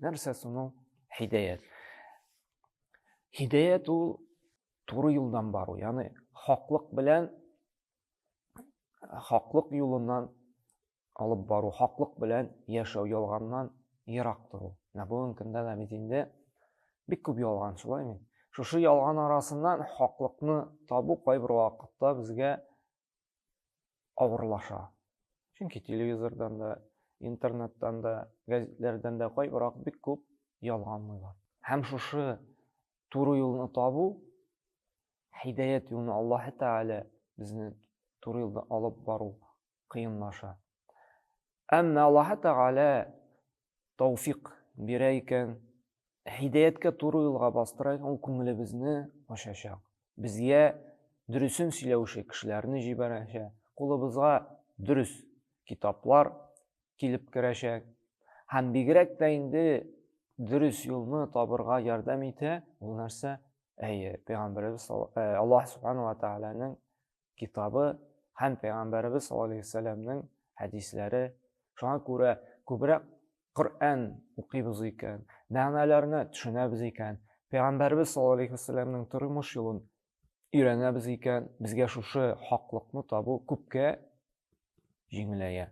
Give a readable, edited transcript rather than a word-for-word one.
Нәрсә соң ул һидаят? Һидаят ул туры юлдан бару, ягъни хаклык белән хаклык юлыннан алып бару, хаклык белән яшәү, ялганнан ерак тору. Менә бүгенге көндә дә бит инде бик күп ялган, шулаймы? Шушы ялган арасыннан хаклыкны табу кайбер вакытта безгә авырлаша. Чөнки телевизордан да, интернеттан да, гәзитләрдән дә кайбер вакыт бик күп ялганлыйлар. Һәм шушы туры юлны табу, һидаят юлны Аллаһы Тәгалә безне туры юлда алып бару кыенлаша. Әмма Аллаһы Тәгалә тауфик бирә икән, һидаяткә туры юлга бастыра икән, ул күңелебезне ачачак. Безгә дөресен сөйләүче кешеләрне җибәрәчәк, кулыбызга дөрес китаплар килеп керәчәк. Һәм бигрәк тә инде дөрес юлны табырга ярдәм итә ул нәрсә? Әйе, Пәйгамбәребез Аллаһ субхану ва тааляның китабы һәм Пәйгамбәребез саллаллаһу алейһи вәсәлләмнең хәдисләре. Шуңа күрә күбрәк Коръән укыйбыз икән, мәгънәләренә төшенәбез икән, Пәйгамбәребез саллаллаһу алейһи вәсәлләмнең тормыш юлын өйрәнәбез икән, безгә шушы хаклыкны табу күпкә җиңеләя.